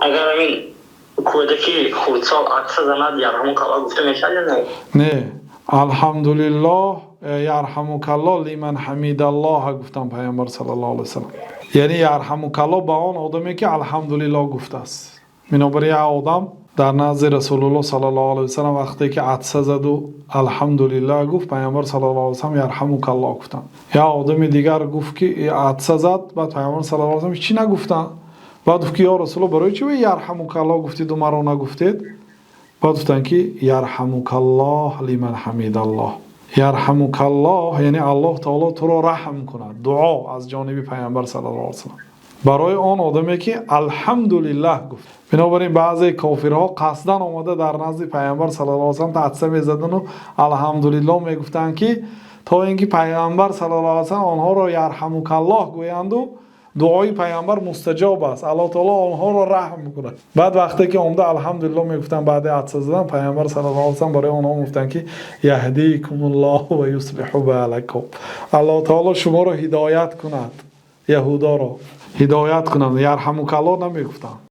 Агар ҳамин кӯдаки хурдсол атса занад, ярҳамукаллоҳ гуфта мешавад ё не? Не, алҳамдулиллоҳ, ярҳамукаллоҳ лиман ҳамидаллоҳ гуфтанд Паёмбар саллаллоҳу алайҳи васаллам. Яъне ярҳамукаллоҳ ба он одаме ки алҳамдулиллоҳ гуфтааст. Бинобар ин як одам дар назди Расулуллоҳ саллаллоҳу алайҳи васаллам вақте ки атса зад ва алҳамдулиллоҳ гуфт, Паёмбар саллаллоҳу алайҳи васаллам ярҳамукаллоҳ гуфтанд. Як одами дигар гуфт ки атса зад, баъд Паёмбар саллаллоҳу алайҳи васаллам ҳеҷ нагуфтанд. Баъд гуфт ки ё Расулуллоҳ, барои чӣ ярҳамукаллоҳ гуфтед ва маро нагуфтед? Баъд гуфтанд ки ярҳамукаллоҳ лиман ҳамидаллоҳ. Ярҳамукаллоҳ яъне Аллоҳи таъоло туро раҳм кунад. Дуо аз ҷониби Паёмбар саллаллоҳу алайҳи васаллам барои он одаме ки алҳамдулиллоҳ гуфт. Бинобар ин баъзе кофирҳо қасдан омада дар назди Паёмбар саллаллоҳу алайҳи васаллам атса мезаданд ва алҳамдулиллоҳ мегуфтанд, ки то инки Паёмбар саллаллоҳу алайҳи васаллам онҳоро ярҳамукаллоҳ гӯянд ва дуои Паёмбар мустаҷоб аст. Аллоҳи таъоло онҳоро раҳм кунад. Баъд вақте ки омада алҳамдулиллоҳ мегуфтанд баъд аз атса задан, Паёмбар саллаллоҳу алайҳи васаллам барои онҳо мегуфтанд ки яҳдикумуллоҳу ва юслиҳу балакум. Аллоҳи таъоло шуморо ҳидоят кунад, яҳудоро ҳидоят кунад. Ярҳамукаллоҳ намегуфтанд.